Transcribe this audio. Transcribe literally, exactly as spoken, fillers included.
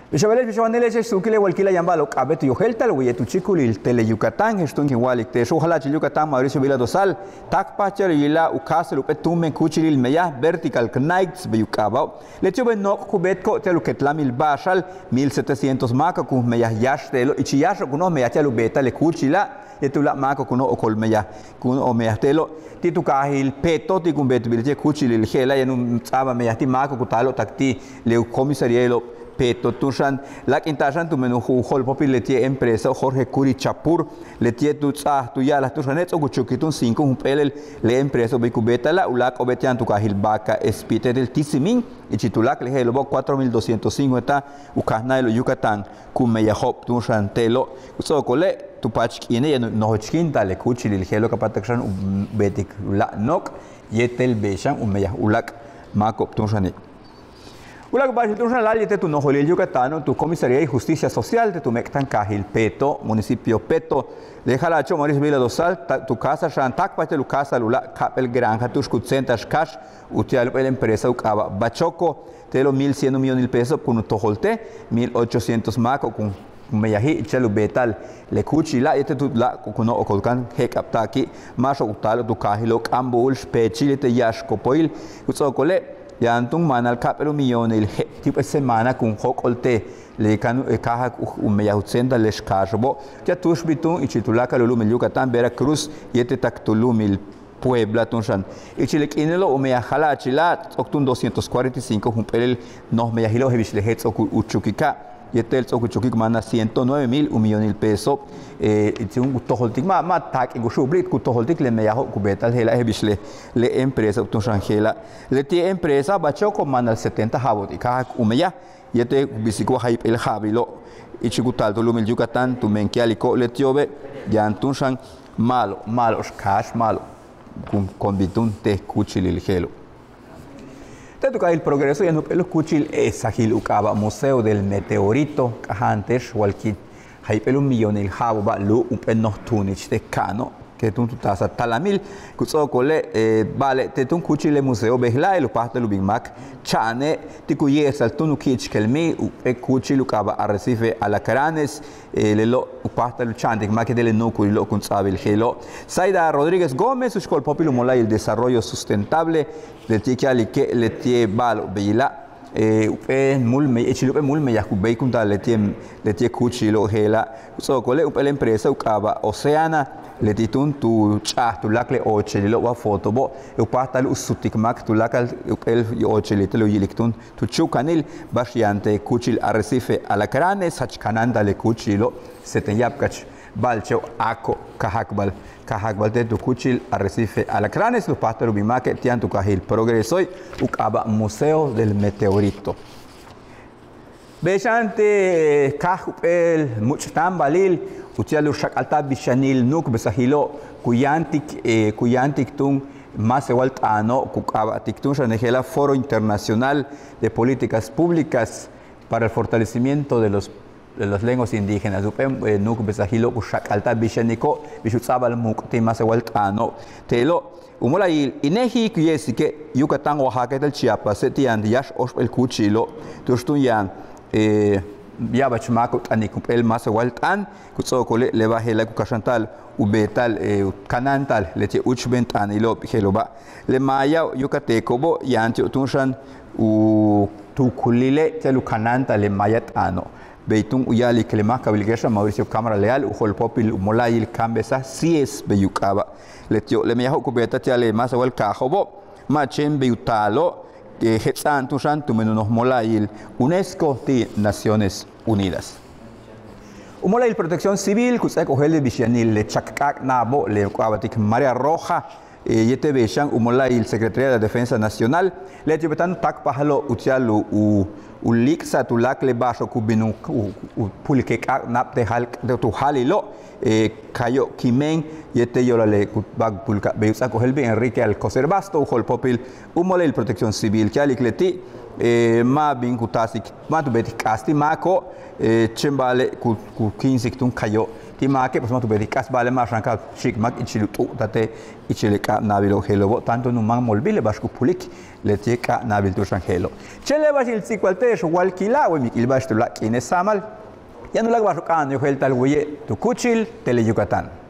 Bix a beele'ex, bix a wanele'ex, suukile' walkila' yaan ba'alo'ob k'a'abéet u yojéelta'al way yéetel u chíikulil Tele Yucatán. Je'ex túun kin wa'alik te'ex u jala'achil Yucatán, Mauricio Vila Dosal, táakpaj ti'al u yilaj u káajsel jump'éel tumen kúuchilil meyaj Vertical Knights bey u k'aaba'o'. Leti'obe' nook' ku beetiko'ob ti'al u ketlamil ba'axal, mil setecientos máako'ob ku meyaj yáax te'elo', ichil yáaxo'ob ku noj meyaj ti'al u beeta'al le kúuchila', yéetel u láak' máako'ob ku noj okol meyaj, ku noj meyaj te'elo'. Ti' tu kaajil Peto ti' kun beetik leti'e' kúuchilil je'ela', yaan u ts'a'abal meyaj ti' máako'ob ku taalo'ob tak ti' le u comisaríailo' Peto túun xan láak'inta'al xan tumen u jo'olpóopil leti'e' empresao' Jorge Curi Chapur, leti'e' tu ts'áaj tu ya'alaj túun xane' ts'o'ok u chukik túun cinco jump'éelel le empresao'ob bey ku beeta'ala', u láak'o'obe' ti' yaan tu kaajil Baca Espí, tetel Tizimín, ichil tuláakal le je'elo'obo' cuatro mil doscientos cincuenta u kajnáajilo'ob Yucatán ku meyajo'ob túun xan te'elo'. Ku ts'o'okole' tu paach k'iine' yaan u nojochkinta'al le kúuchilil je'elo', ka páatak xan u beetik u láak' nook' yéetel bey xan u meyaj u láak' máako'ob túun xani'. U láak' ba'axil túun xan láayli' yéetel tu nojolil Yucatáno', tu comisaría y justicia social te' tu méek'tankaajil Peto, municipio Peto, le jala'acho' Mauricio Vila Dosal, tu káajsal xan táakpaj ti'al u káajsal u láak' ka'ap'éel granja tu'ux ku tséenta'ax kaax uti'al jump'éel empresa u k'aaba' Bachoco. Te'elo' mil cien u millonil pesoso'ob kun u tojolte', mil ochocientos máako'ob kun meyaji' ti'al u beeta'al le kúuchila' yéetel tu láak' ku noj okolkan je'ek'abta'aki'. Máaxo'ob ku taalo'ob tu kaajilo' K'ambu'ul, Xpeechil yéetel Ya'ax Kopoil. Ku ts'o'okole' yaan túun maanal ka'ap'éel u millonil je' ti' jump'éel semana kun jóok'olte' le kan u káajak u meyaj u tséenta'al le xkaaxo'obo'. Ti'al túuxbil túun ichil tuláakal u lu'umil Yucatán, Veracruz yéetel tak tu lu'umil Puebla túun xan. Ichil le k'iinelo' u meyaj jala'achila' ts'o'ok túun doscientos cuarenta y cinco jump'éelel noj meyajilo' je'el bix le je'el ts'o'ok u chukika', yéetel ts'o'ok u chukik maanal ciento nueve mil u millonil pesoso'ob. Túun u tojoltik ma' ma' taak'in ku xu'uplik, ku tojoltik le meyajo'ob ku beeta'al je'ela' je'el bix le le empresao'ob túun xan je'ela'. Leti'e' empresa Bachoco maanal setenta ja'abo'ob ti' káajak u meyaj yéetel ku bisiko'ob jayp'éel ja'abilo' ichil ku taal tu lu'umil Yucatán tumen ku ya'aliko'ob leti'obe' yaan túun xan ma'alob ma'alob xkaax ma'alob kun konbil túun te' kúuchilil je'elo'. Te' tu kaajil Progreso yaan jump'éel u kúuchil e'esajil u k'aaba' Museo del Meteorito, k'aja'an te'ex walkil jayp'éel u millonil ja'abo'oba' lu'um jump'éel noj tuunich te' ka'ano'. Ke túun tu taasaj talamil. Ku ts'o'okole' ba'ale' te' túun kúuchil le museo bejla'e' u páajtal u bin máak cha'ane' ti' ku ye'esa'al túun u ki'ichkelmij jump'éel kúuchil u k'aaba' Arrecife Alacranes. Lelo' u páajtal u cha'antik máak yéetel le nu'ukulilo' kun ts'a'abil je'elo'. Zaida Rodríguez Gómez, u xjo'olpóopil u mola'ayil Desarrollo Sustentable, leti'e' ku ya'alike' leti'e' ba'alo'ob beyila'. Jump'éel múul meyaj, ichil jump'éel múul meyaj ku béeykunta'al leti'e' leti'e' kúuchilo' je'ela'. Ku ts'o'okole' jump'éel empresa u k'aaba' Oceana, leti' túun tu ch'a'aj tuláakal le oochililo' wa fotobo', u páajtal u sutik máak tuláakal jump'éel oochelil yéetel u yilik túun tu chu'ukanil ba'ax yaan te' kúuchil Arrecife Alacranes, jach kanáanta'al le kúuchilo', seten ya'ab ka'ach ba'alche'ob aako'ob kajakbal kajakbal te' tu kúuchil Arrecife Alacranes, u páajtal u bin máake' ti' yaan tu kaajil Progresoe' u k'aaba' Museo del Meteorito. Bey xan te' kaaj jump'éel múuch'táambalil uti'al u xak'alta'al bix yanil nu'ukbesajilo' ku yáantik ku yáantik túun máasewal t'aano' ku k'aaba'tik túun xane' je'ela' Foro Internacional de Políticas Públicas para el Fortalecimiento de los de las lenguas indígenas, jump'éel nu'ukbesajilo' ku xak'alta'al bix yaniko' bix u ts'a'abal muuk' ti' máasewal t'aano'. Te'elo' u mola'ayil INEGI ku ye'esike' Yucatán, Oaxaca yéetel Chiapase' ti' yaan yáax óoxp'éel kúuchilo' tu'ux túun yaan ya'abach máako'ob t'anik jump'éel máasewal t'aan. Ku ts'o'okole' le ba'al je'ela' ku kaxanta'al u beeta'al u kanáanta'al leti'e' úuchben t'aanilo'ob je'elo'oba'. Le maaya yucateco'obo' yaan ti'ob túun xan u tuukulile' ti'al u kanáanta'al le maaya t'aano'. Bey túun u ya'alik le máakab wilike'exa' Mauricio Cámara Leal, u jo'olpóopil u mola'ayil káambesaj CIES bey u k'aaba'. Leti'ob le meyajo'ob ku beeta'al ti'al le máasewal kaajo'obo' ma' chéen bey u taalo' jets'a'an túun xan tumen u noj mola'ayil UNESCO ti' Naciones Unidas. U mola'ayil Protección Civil ku ts'áaik ojéeltbil bix yanil le chak k'áak'náabo' le u k'aaba'tik Marea Roja yéetel bey xan u mola'ayil Secretaría de la Defensa Nacional. Leti'obe' táan u táakpajalo' uti'al u u líik'sa'al tuláakal le ba'axo'ob ku bin u pulik le k'áak'náab te' jal te' tu jáalilo', Cayo Quimén yéetel yo'olal le ku ba'al pulik bey u ts'áaik ojéeltbil Enrique Alcocer Basto, u jo'olpóopil u mola'ayil Protección Civil. Ku ya'alik leti' ma' bin ku taasik, ma' tu beetik k'aas ti' máako'ob, chéen ba'ale' ku ku kíinsik túun Cayo ti' máake', pues ma' tu beetik k'aas, ba'ale' ma' xan ka xi'ik máak ichil u t'u'ubtal te' ichil le k'áak'náabilo' je'elo'obo', táan túun u máan molbil le ba'ax ku pulik leti'e' k'áak'náabil túun xan je'elo'. Chéen le ba'ax in tsikbal Je'ex u walkila' wey mi k ilba'ex tu láak' k'iine' sáamal. Yaan u láak' ba'ax u k'a'anal yojéelta'al weye' tu kúuchil Tele Yucatán.